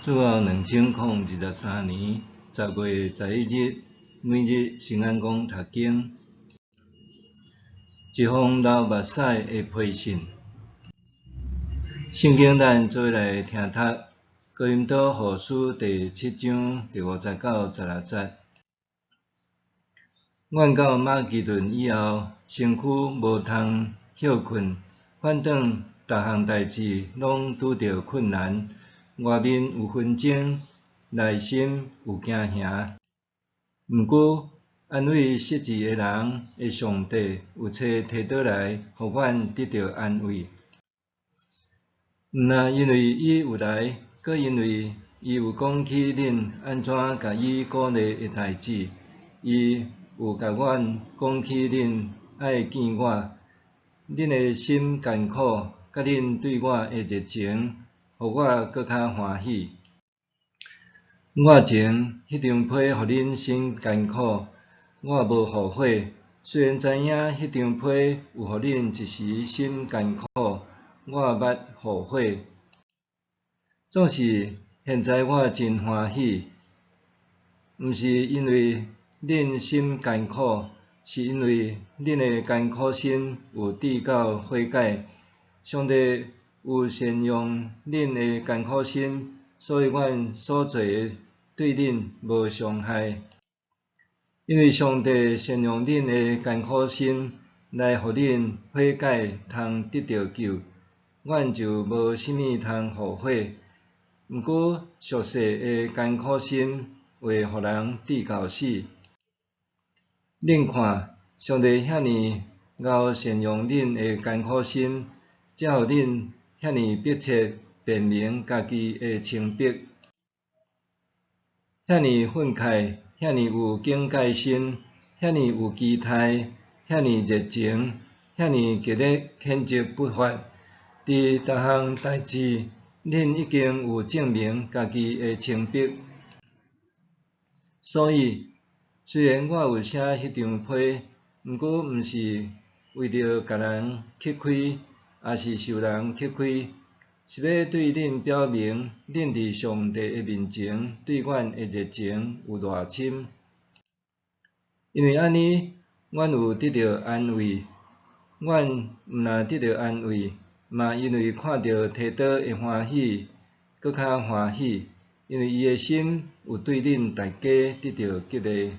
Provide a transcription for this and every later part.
主後2023年10月11日，每日聖安公讀經，一封流目屎的批信。聖經咱做伙來聽讀《哥林多後書》第七章第五節到十六節。阮到馬其頓以後，身軀無通歇睏，反轉逐項代誌攏拄著困難，外面有紛爭，內心有驚嚇。毋過安慰失志的人的上帝有差提多來，予阮得著安慰。毋但因為伊有來，閣因為伊有講起恁按怎共伊鼓勵的代誌，伊有共阮講起恁愛見我，恁的心艱苦，佮恁對我的熱情，予我閣較歡喜。我前彼張批予恁心艱苦，我無後悔。雖然知影彼張批有予恁一時心艱苦，我捌後悔。總是現在我真歡喜，毋是因為恁心艱苦，是因為恁的艱苦心有致到悔改。上帝有善用恁的艱苦心，所以阮所做的對恁無傷害。因為上帝善用恁的艱苦心來予恁悔改，通得著救，阮就無啥物通後悔。毋過屬世的艱苦心會予人致到死。恁看，上帝遐爾𠢕善用恁的艱苦心，才予恁遐爾迫切辨明家己的清白，遐爾憤慨，遐爾有警戒心，遐爾有期待，遐爾熱情，遐爾極力譴責不法。佇逐項代誌，恁已經有證明家己的清白。所以，雖然我有寫彼張批，毋過毋是為著共人吃虧，抑是受人吃虧，是欲對恁表明，恁佇上帝的面前對阮的熱情有偌深。因為按呢，阮有得著安慰。阮毋但得著安慰，嘛因為看著提多的歡喜，閣較歡喜，因為伊的心有對恁大家得著激勵。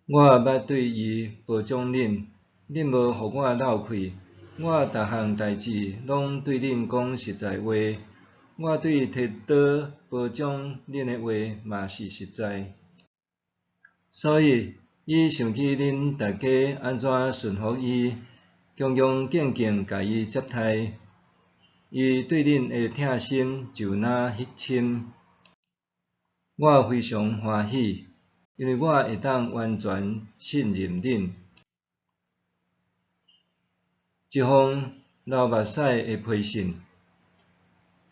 我捌對伊褒獎恁，恁無予我落氣。我逐項代誌攏對恁講實在話，我對提多褒獎恁的話嘛是實在。所以，伊想起恁大家按怎順服伊，恭恭敬敬共伊接待，伊對恁的疼心就若深。我非常歡喜，因為我會當完全信任恁。一封流目屎的批信。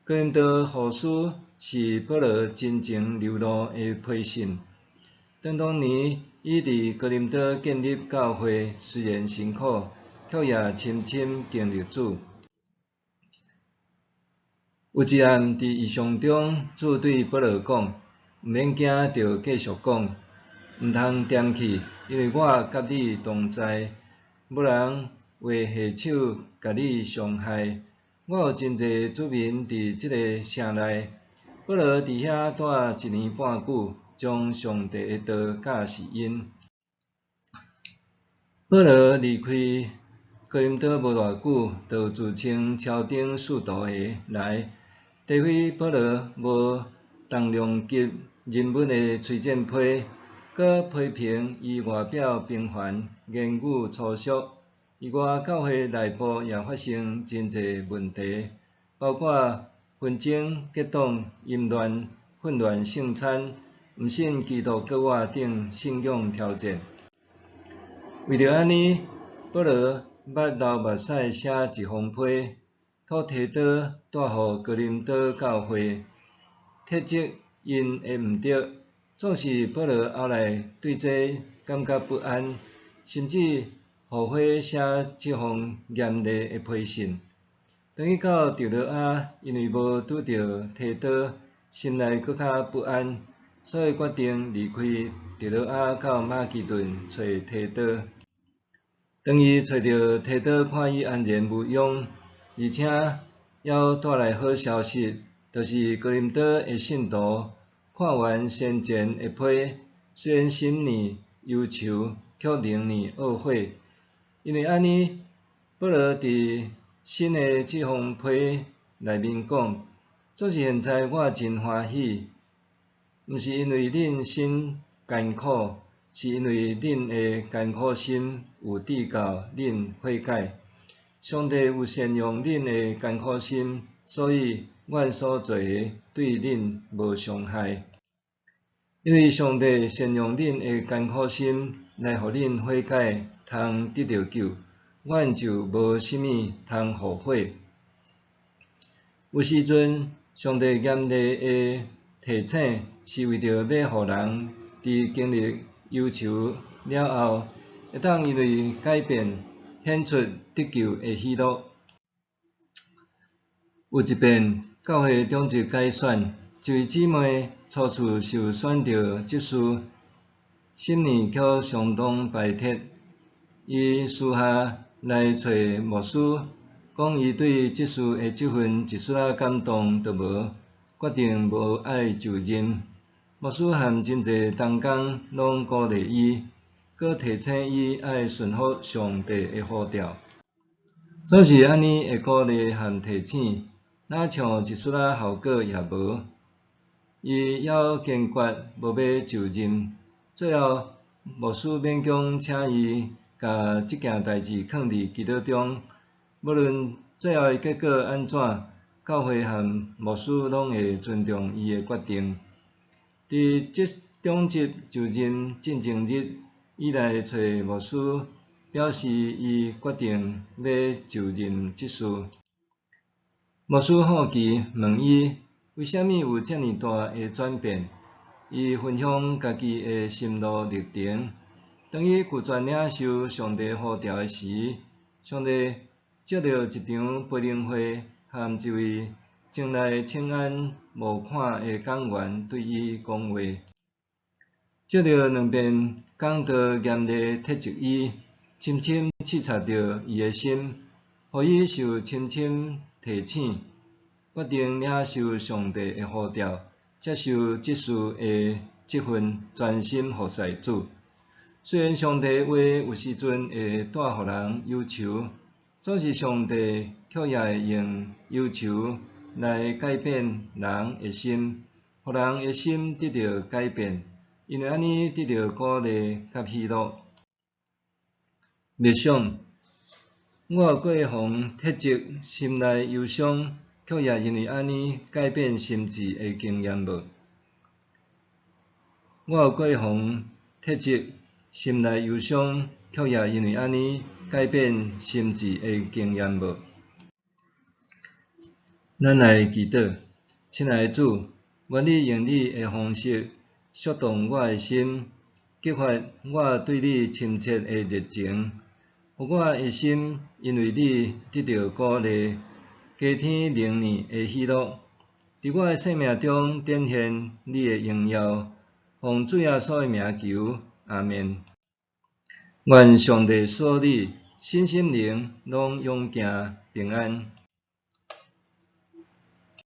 哥林多後書是保羅真情流露的批信。當當年伊佇哥林多建立教會，雖然辛苦，卻也深深經歷主。有一暗佇異象中，主對保羅講：毋免驚，著繼續講，毋通恬去，因為我佮你同在，無人會下手共你傷害。我有真濟子民佇這个城內。保羅佇遐蹛一年半久，將上帝的道教示𪜶。保羅離開哥林多無偌久，就有自稱超等使徒的來，詆毀保羅無重量級人物的推薦批，閣批評伊外表平凡，言語粗俗。以外，教會內部也發生真濟問題，包括紛爭、結黨、淫亂、混亂聖餐、毋信基督國外等信仰挑戰。為著按呢，保羅捌流目屎寫一封批，託提多帶予哥林多教會，斥責𪜶的毋著。總是保羅後來對這感覺不安，甚至後悔寫這封嚴厲的批信。當伊到特洛阿，因為無拄著提多，心內閣較不安，所以決定離開特洛阿到馬其頓揣提多。當伊揣著提多，看伊安然無恙，而且猶帶來好消息，就是哥林多的信徒看完先前的批，雖然心裡憂愁，卻靈裡懊悔。因為按呢，保羅佇新的這封批內面講：總是現在我真歡喜，毋是因為恁心艱苦，是因為恁的艱苦心有致到恁悔改。上帝有善用恁的艱苦心，所以阮所做的對恁無傷害。因為上帝善用恁的艱苦心來予恁悔改，通得著救，阮就無啥物通後悔。有時陣，上帝嚴厲的提醒，是為著欲予人佇經歷憂愁了後，會當因為改變，顯出得救的喜樂。有一遍，教會長執改選，一位姊妹初次受選著執事，心裡卻相當排斥。伊私下來揣牧師，講伊對執事的職分一絲仔感動都無，決定無愛就任。牧師和真濟同工攏鼓勵伊，閣提醒伊愛順服上帝的呼召。總是按呢的鼓勵和提醒，若像一絲仔效果也無。伊猶堅決無欲就任，最後牧師勉強請伊共這件代誌囥佇祈禱中，無論最後的結果按怎，教會和牧師攏會尊重伊的決定。佇這長執就任進前日，伊來揣牧師，表示伊決定欲就任執事。牧師好奇問伊，為啥物有遮爾大的轉變？伊分享家己的心路歷程。當伊拒絕領受上帝呼召的時，上帝藉著一場培靈會和一位前來請安募款的講員對伊講話，藉著兩遍講道嚴厲斥責伊，深深刺插著伊的心，予伊受深深提醒，決定領受上帝的呼召，接受執事的職分，專心服侍主。雖然上帝話有時陣會帶予人憂愁，總是上帝卻也會用憂愁來改變人的心，予人的心得著改變，因為按呢得著鼓勵佮喜樂。默想，我有過予人斥責，心內憂傷，卻也因為按呢改變心志的經驗無？我有過予人斥責，心內憂傷，卻也因為按呢改變心志的經驗無？咱來祈禱，親愛的主，願你用你的方式觸動我的心，激發我對你深切的熱情，予我的心因為你得著鼓勵，加添靈裡的喜樂，佇我的生命中展現你的榮耀。奉主耶穌的名求，阿們。願上帝賜予你身心靈攏勇健平安。